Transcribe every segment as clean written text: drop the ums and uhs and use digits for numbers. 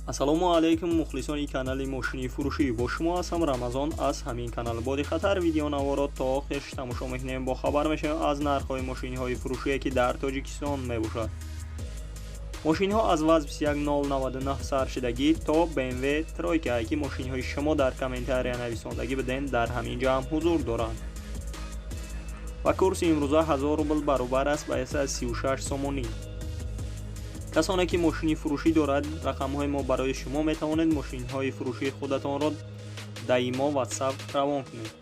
Ассалому алайкум мухлисони канали мошини фурӯшӣ. Бо шумо ҳастам Рамазон аз ҳамин канал. Бо диққаттар видеонаворо то охирш тамошо мекунем, бохабар мешавем аз нархҳои мошинҳои фурӯшие ки дар Тоҷикистон мебошад. Мошинҳо аз ВАЗ 21099 сар шидагӣ то BMW тройка, ки мошинҳои шумо дар комментария нависондагӣ биден, дар ҳамин ҷо ҳам ҳузур доранд. Ва курси имрӯза 1000 рубл баробар аст ба 136 сомонӣ. Касоне ки мошини фурӯшӣ дорад, рақамҳои мо барои шумо, метавонед мошинҳои фурӯшии худатонро даимо WhatsApp равон кунед.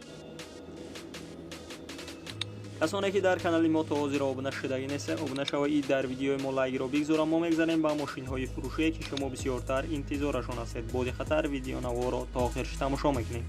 Касоне ки дар канали мо то ҳозир обуна шудагӣ нестед, обуна шавед, дар видеои мо лайкро бигзорам. Мо мегзарем ба мошинҳои фурӯшие ки шумо бисёртар интизорашон ҳастед. Бо диққаттар видеонаворо то охирш тамошо мекунед.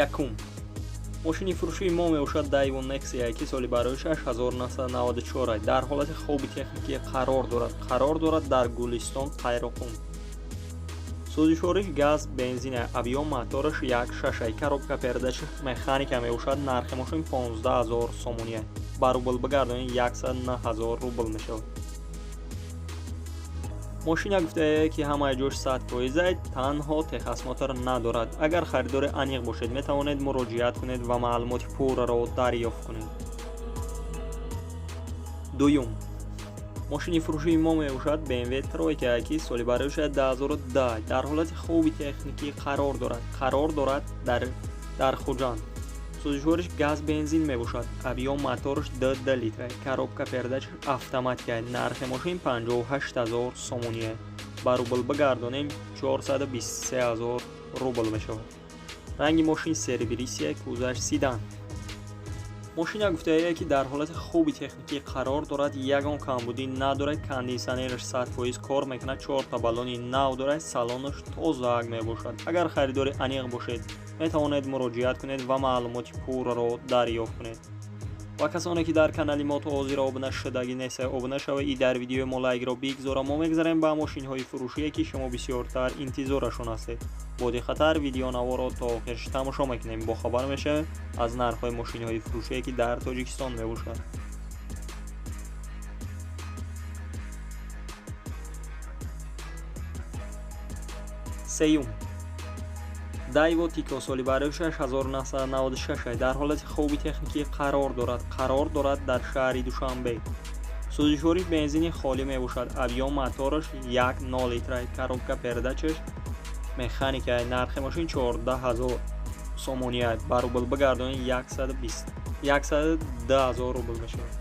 Якум. Мошини фурӯшии мо мебошад Daewoo Nexia, ки соли барои 1994 дар ҳолати хуби техникӣ қарор дорад. Қарор дорад дар Гулистон, Қайроқум. Сӯзишвориш газ, бензин, объём мотораш 1.6, коробка передач механика мебошад. Нархи мошин 15000 сомонӣ. Ба рубл бигардонед 109000 рубл мешавад. Мошина гуфтае ки ҳамаи ҷош 100%, танҳо техосмотр надорад. Агар харидори аниқ бошед, метавонед муроҷиат кунед ва маълумоти пурраро дарёфт кунед. Дуюм. Мошини фурӯшии мо мебошад BMW тройка, ки соли барои 2010 дар ҳолати хуби техникӣ қарор дорад. Қарор дорад дар Хуҷанд. Сӯзишвориш газ, бензин мебошад. Объём мотораш 2 литр, коробка передач автоматика. Нархи мошин 58000 сомонӣ. Ба рубл бигардонем 423000 рубл мешавад. Ранги мошин серебрисия, кузаш седан. Мошина гуфтае ки дар ҳолати хуби техникӣ қарор дорад, ягон камбудӣ надорад, кондитсионераш 100% кор мекунад, 4 та баллони нав дорад, салонаш тозаак мебошад. Агар харидори аниқ бошед, метавонед муроҷиат кунед ва маълумоти пурраро дарёфт кунед. Ва касоне ки дар канали мо то ҳозир обуна шудагӣ нестед, обуна шавед, дар видеои мо лайкро бигзорам. Мо мегзарем ба мошинҳои фурӯшие ки шумо бисёртар интизорашон ҳастед. Бо диққаттар видеонаворо то охирш тамошо мекунем, бохабар мешавем аз нархҳои мошинҳои фурӯшие ки дар Тоҷикистон мебошад. Сеюм. Daewoo Tico соли барои 1996 дар ҳолати хуби техникӣ қарор дорад. Қарор дорад дар шаҳри Душанбе. Сӯзишвориш бензини холӣ мебошад. Объём мотораш 1.0 литр, коробка передачаш механика. Нархи мошин 14000 сомонӣ. Ба рубл бигардонед 112000 рубл мешавад.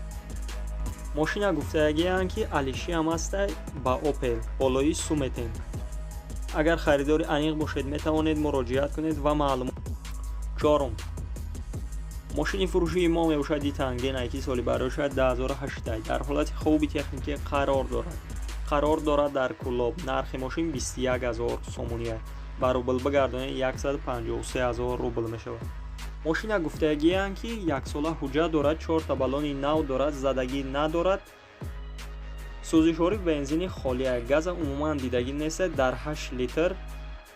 Мошина гуфтагианд ки алиши ҳам аста ба Opel болои Суметен. Агар харидори аниқ бошед, метавонед муроҷиат кунед ва маълумот. Чорум. Мошини фурӯшии мо мебошад Итанген, ки соли барои 2008 дар ҳолати хуби техникӣ қарор дорад. Қарор дорад дар Кулоб. Нархи мошин 21000 сомонӣ. Ба рубл бигардонед 153000 рубл мешавад. Мошина гуфтагианд ки яксола ҳуҷҷат дорад, 4 та баллони нав дорад, задагӣ надорад. Сӯзишворӣ бензини холия, газа умуман дидагӣ нест, дар 8 литр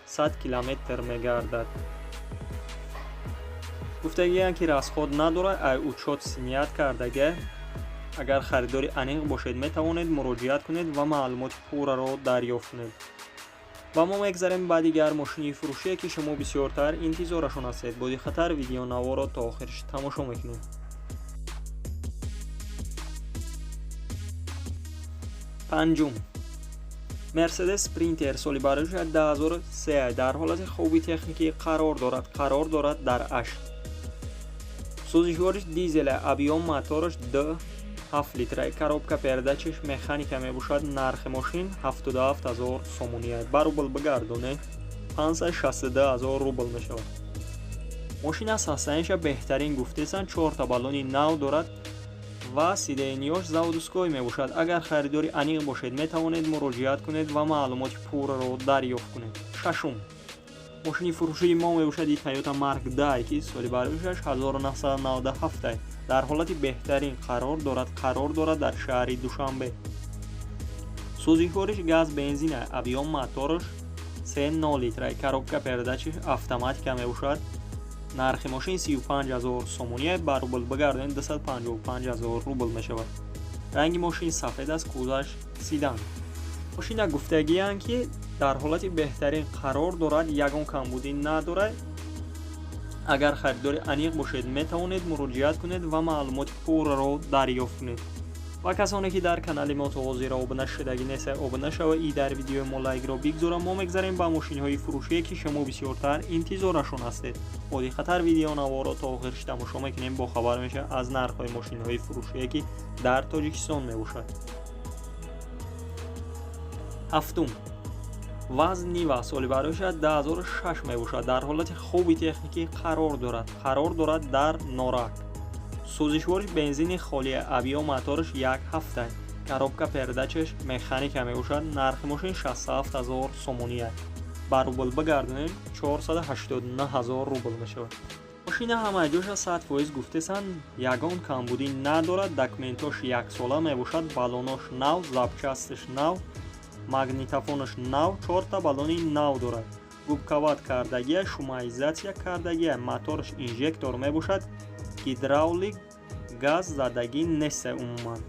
100 километр мегардад. Гуфтагианд ки расход надорад, ай учёт снят кардага. Агар харидори аниқ бошед, метавонед муроҷиат кунед ва маълумоти пурраро дарёфт кунед. Ва мо мегзарем ба дигар мошини фурӯшие ки шумо бисёртар интизорашон ҳастед. Бо диққаттар видеонаворо то охирш тамошо мекунем. Панҷум. Mercedes Sprinter соли барои 2003 дар ҳолати хуби техникӣ қарор дорад. Қарор дорад дар Ашт. Сӯзишвориш дизел, объём мотораш 2.7 литр, коробка передачаш механика мебошад. Нархи мошин 77000 сомонӣ. Ба рубл бигардонед 562000 рубл мешавад. Мошин аз ҳастаниша беҳтарин гуфтесанд, 4 та баллони нав дорад ва сидениёш заводской мебошад. Агар харидори аниқ бошед, метавонед муроҷиат кунед ва маълумоти пурраро дарёфт кунед. Шашум. Мошини фурӯшии мо мебошад Toyota Mark II, ки соли барои 1997 дар ҳолати беҳтарин қарор дорад. Қарор дорад дар шаҳри Душанбе. Сӯзишвориш газ бензин, объём мотораш 3,0 литра, коробка передачиш автоматика мебошад. Нархи мошин 35 000 сомонӣ, ба рубл бигардонед 255 000 рубл мешавад. Ранги мошин сафед аст, кузаш седан. Мошина гуфтагиянд, ки дар ҳолати беҳтарин қарор дорад, ягон камбудӣ надорад. Агар харидори аниқ бошед, метавонед муроҷиат кунед ва маълумоти пурраро дарёфт кунед. Ва касоне ки дар канали мо то ҳозир обуна шудагӣ нестед, обуна шава и дар видеои мо лайкро бигзора. Мо мегзарем ба мошинҳои фурӯшие, ки шумо бисёртар интизорашон ҳастед. Бо диққаттар видеонаворо то охирш тамошо мекунем, бохабар мешавед аз нархҳои мошинҳои фурӯшие, ки дар Тоҷикистон мебошад. Ҳафтум, ВАЗ Нива, соли барояш 2006 мебошад. Дар ҳолати хуби техникӣ қарор дорад. Қарор дорад дар Норак. Сӯзишвориш бензини холия, объём мотораш 1,7, коробка передачаш механика мебошад. Нархи мошин 67 000 сомонӣ, ба рубл бигардонем 489 000 рубл мешавад. Мошина ҳамаи ҷоша 100% гуфтесанд, ягон камбудӣ надорад. Документош яксола мебошад, баллонош нав, запчасташ нав, магнитофонаш нав, чорта баллони нав дорад. Губкават кардагия, шумоизатсия кардагия, мотораш инжектор мебошад, гидравлик газ задагӣ нест умуман.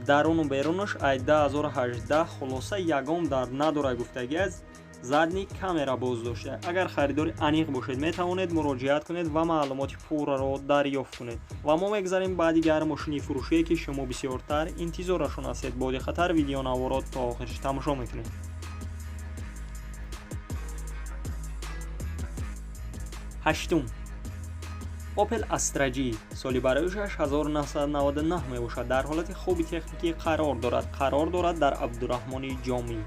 Даруну берунаш ай 2018, хулоса ягон дард надорад гуфтагӣ аст. Задний камера боз дошта. Агар харидори аниқ бошед, метавонед муроҷиат кунед ва маълумоти пурраро дарёфт кунед. Ва мо мегзарем ба дигар мошини фурӯшие, ки шумо бисёртар интизорашон ҳастед. Бо диққаттар видеонаворо то охирш тамошо мекунед. Ҳаштум, Opel Astra G, соли барояш 1999 мебошад. Дар ҳолати хуби техникӣ қарор дорад. Қарор дорад дар Абдураҳмони Ҷомӣ.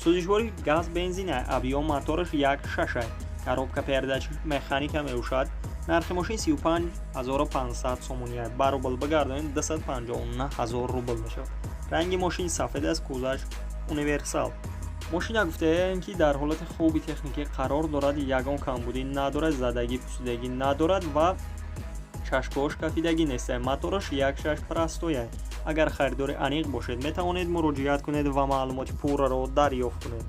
Сӯзишвори газ бензин, объём мотораш 1,6, коробка передач механика мебошад. Нархи мошин 35 500 сомонӣ, ба рубл бигардонед 259 000 рубл мешавад. Ранги мошин сафед аст, кузаш универсал. Мошина гуфтаем, ки дар ҳолати хуби техникӣ қарор дорад, ягон камбудӣ надорад, задагӣ пусидагӣ надорад ва чашкош кафидагӣ нест. Мотораш 1,6 простоя. Агар харидори аниқ бошед, метавонед муроҷиат кунед ва маълумоти пурраро дарёфт кунед.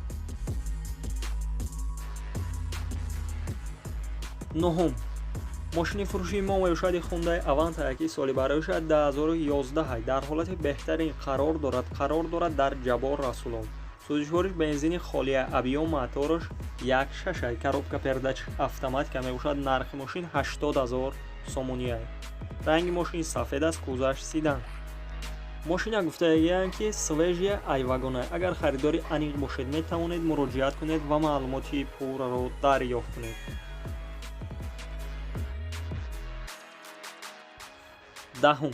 Нуҳум, мошини фурӯшии мо мебошад Hyundai Avanta, ки соли барояш 2011, дар ҳолати беҳтарин қарор дорад. Қарор дорад дар Ҷаббор Расулов. Сӯзишвориш бензини холия, объём мотораш 1,6, коробка передач автоматика мебошад. Нархи мошин 80 000 сомонӣ. Ранги мошин сафед аст, кузаш седан. Мошина гуфтагиянд, ки свежая ай вагона. Агар харидори аниқ бошед, метавонед муроҷиат кунед ва маълумоти пурраро дарёфт кунед. Даҳум,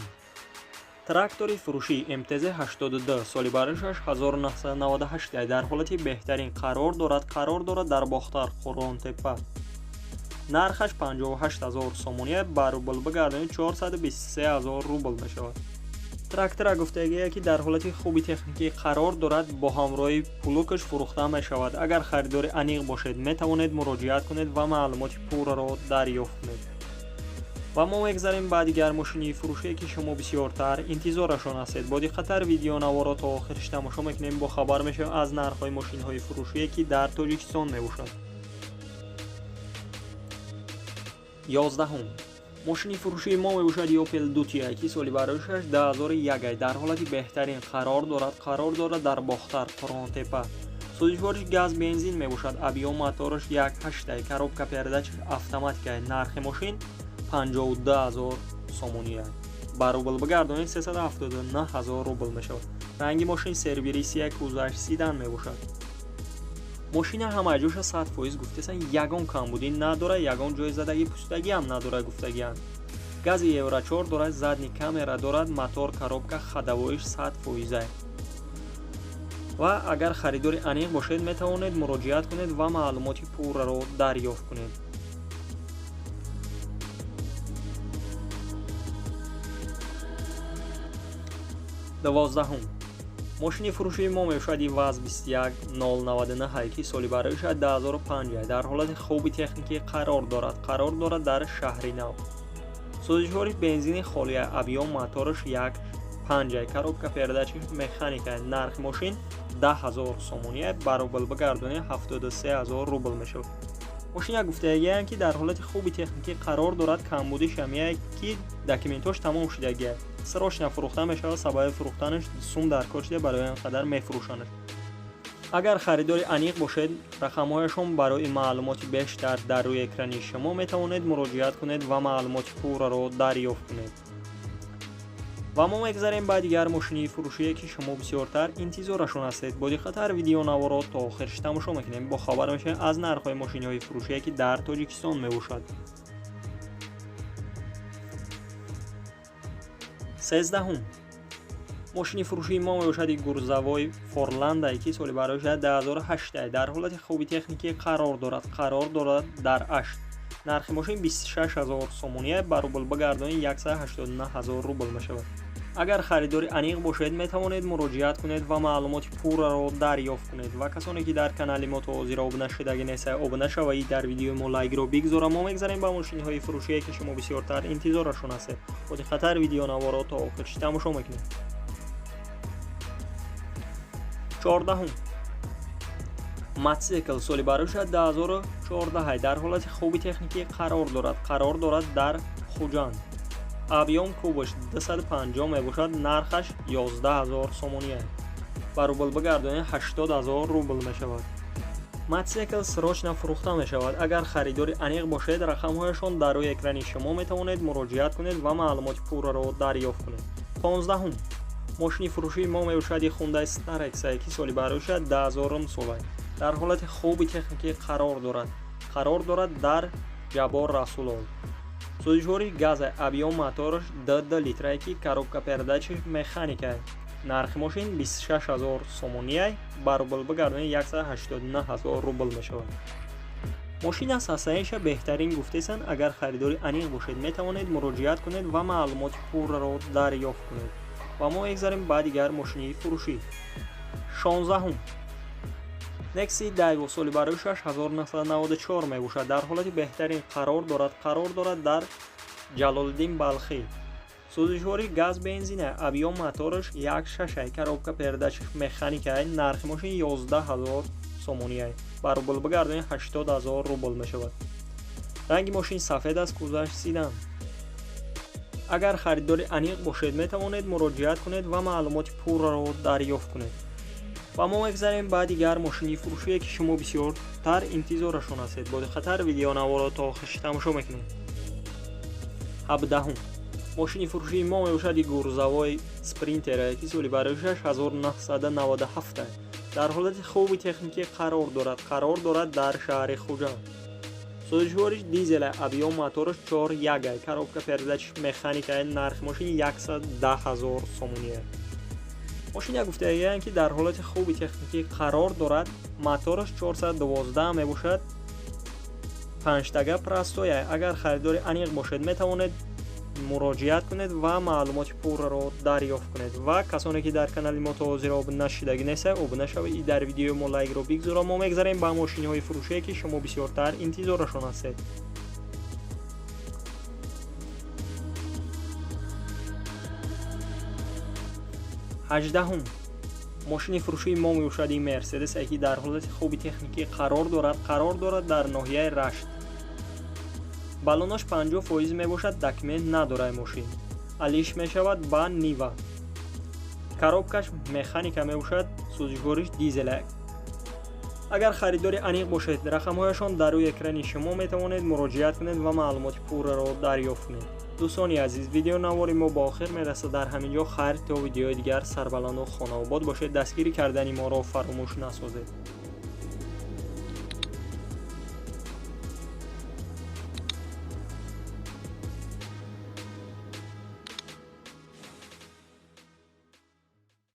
трактори фурӯшӣ МТЗ 82, соли барояш 1998, дар ҳолати беҳтарин қарор дорад. Қарор дорад дар Бохтар, Қурғонтеппа. Нархаш 58 000 сомонӣ, ба рубл бигардонед 423 000 рубл мешавад. Трактора гуфтагие, ки дар ҳолати хуби техникӣ қарор дорад, бо ҳамроҳи плугаш фурӯхта мешавад. Агар харидори аниқ бошед, метавонед муроҷиат кунед ва маълумоти пурраро дарёфт кунед. Ва мо мегзарем ба дигар мошини фурӯшие, ки шумо бисёртар интизорашон ҳастед. Бо диққаттар видеонаворо то охирш тамошо мекунем, бохабар мешавем аз нархҳои мошинҳои фурӯшие, ки дар Тоҷикистон мебошад. 11-ум, мошини фурӯшии мо мебошад Opel Duty, ки соли барояш 2001, дар ҳолати беҳтарин қарор дорад. Қарор дорад дар Бохтар, Қурғонтеппа. Сӯзишвориш газ бензин мебошад, объём мотораш 1,8, коробка передач автоматика. Нархи мошин 52 000 сомонӣ, ба рубл бигардонед 379 000 рубл мешавад. Ранги мошин серебристый, кузаш седан мебошад. Мошина ҳамаи ҷоша 100% гуфтесан, ягон камбудӣ надорад, ягон ҷои задагӣ пусидагӣ ҳам надорад гуфтагианд. Гази Евро 4 дорад, задний камера дорад, мотор, коробка, ходовоиш 100%. Ва агар харидори аниқ бошед, метавонед муроҷиат кунед ва маълумоти пурраро дарёфт кунед. 12-ум, мошини фурӯшии мо мебошад ВАЗ 21099, ки соли барояш 2005, дар ҳолати хуби техникӣ қарор дорад. Қарор дорад дар Шаҳри Нав. Сӯзишвори бензини холия, объём мотораш 5, коробка передачи механика. Нархи мошин 10 000 сомонӣ, ба рубл бигардонӣ 73 000 рубл мешавад. Мошин як гуфтагиам, ки дар ҳолати хуби техникӣ қарор дорад. Камбудиш ҳамияе, ки документош тамом шудагия, срочно фурӯхта мешавад. Сабаби фурӯхтанаш сум дар кор шуда, барои он қадар мефурӯшанаш. Агар харидори аниқ бошед, рақамҳояшон барои маълумоти бештар дар рӯи экрани шумо, метавонед муроҷиат кунед ва маълумоти пурраро дарёфт кунед. Ва мо мегзарем ба дигар мошинии фурӯшие, ки шумо бисёртар интизорашон ҳастед. Бо диққаттар видеонаворо то охирш тамошо мекунем, бохабар мешавем аз нархҳои мошиниҳои фурӯшие, ки дар Тоҷикистон мебошад. 13-ум мошини фурӯшии мо мебошад грузовой Форланда, ки соли барои 2008, дар ҳолати хуби техникӣ қарор дорад. Қарор дорад дар Ашт. Нархи мошин 26 000 сомонӣ, ба рубл бигардонӣ 189 000 рубл мешавад. Агар харидори аниқ бошед, метавонед муроҷиат кунед ва маълумоти пурраро дарёфт кунед. Ва касоне, ки дар канали мо то ҳозир обуна шудаги нестед, обуна шавед, дар видеои мо лайкро бигзора. Мо мегзарем ба мошиниҳои фурӯшие, ки шумо бисёртар интизорашон ҳастед. Бо диққаттар видеонаворо то охирш тамошо мекунем. 14-ум мотоцикл соли барои 2014, дар ҳолати хуби техникӣ қарор дорад. Қарор дорад дар Хуҷанд. Объём кубаш 250 мебошад. Нархаш 11 000 сомонӣ, ба рубл бигардонед 80 000 рубл мешавад. Мотоцикл срочно фурӯхта мешавад. Агар харидори аниқ бошед, рақамҳояшон дар рӯи экрани шумо, метавонед муроҷиат кунед ва маълумоти пурраро дарёфт кунед. 15-ум мошини фурӯшии мо мебошад Хундай Старекс, ки соли барои 2000 сола, дар ҳолати хуби техникӣ қарор дорад. Қарор дорад дар Ҷаббор Расулов. Сӯзишвории газа, объём мотораш 2,2 литрае, ки коробка передачи механика. Нархи мошин 26 000 сомонӣ, ба рубл бигардонед 189 000 рубл мешавад. Мошин аз ҳастаиша беҳтарин гуфтесанд. Агар харидори аниқ бошед, метавонед муроҷиат кунед ва маълумоти пурраро дарёфт кунед. Ва мо мегзарем ба дигар мошинии фурӯшӣ. 16-ум Некси Дайво соли барои 1994 мебошад, дар ҳолати беҳтарин қарор дорад. Қарор дорад дар Ҷалолиддин Балхӣ. Сӯзишвории газ, бензина, объём мотораш 1,6, коробка передач механика. Нархи мошин 11 000 сомонӣ, ба рубл бигардонед 80 000 рубл мешавад. Ранги мошин сафед аст, кузоваш седан. Агар харидори аниқ бошед, метавонед муроҷиат кунед ва маълумоти пурраро дарёфт кунед. Ва мо мегзарем ба дигар мошини фурӯшие, ки шумо бисёртар интизорашон ҳастед. Бо диққаттар видеонаворо то охирш тамошо мекунем. 17-ум мошини фурӯшии мо мебошад грузовой Спринтер, ки соли барои 1997, дар ҳолати хуби техникӣ қарор дорад. Қарор дорад дар шаҳри Хуҷанд. Сӯзишвориш дизел, объём мотораш 4,1, коробка передач механика. Нархи мошин 110 000 сомонӣ. Мошин як гуфтагиам, ки дар ҳолати хуби техникӣ қарор дорад. Мотораш 412 мебошад, панҷтага простой. Агар харидори аниқ бошед, метавонед муроҷиат кунед ва маълумоти пурраро дарёфт кунед. Ва касоне, ки дар канали мо то ҳозир обуна шудагӣ нестед, обуна шавед, дар видеои мо лайкро бигзора. Мо мегзарем ба мошиниҳои фурӯшие, ки шумо бисёртар интизорашон ҳастед. 18-ум мошини фурӯшии мо мебошад Мерседес, ки дар ҳолати хуби техникӣ қарор дорад. Қарор дорад дар ноҳияи Рашт. Баллонаш 50% мебошад. Документ надорад. Мошин алиш мешавад ба Нива. Коробкаш механика мебошад, сӯзишвориш дизел. Агар харидори аниқ бошед, рақамҳояшон дар рӯи экрани шумо, метавонед муроҷиат кунед ва маълумоти пурраро дарёфт кунед. Дӯстони азиз, видеонавори мо ба охир мерасад дар ҳамин ҷо. Хайр, то видеои дигар, сарбаланду хонаобод бошед. Дастгирӣ кардани моро фаромӯш насозед.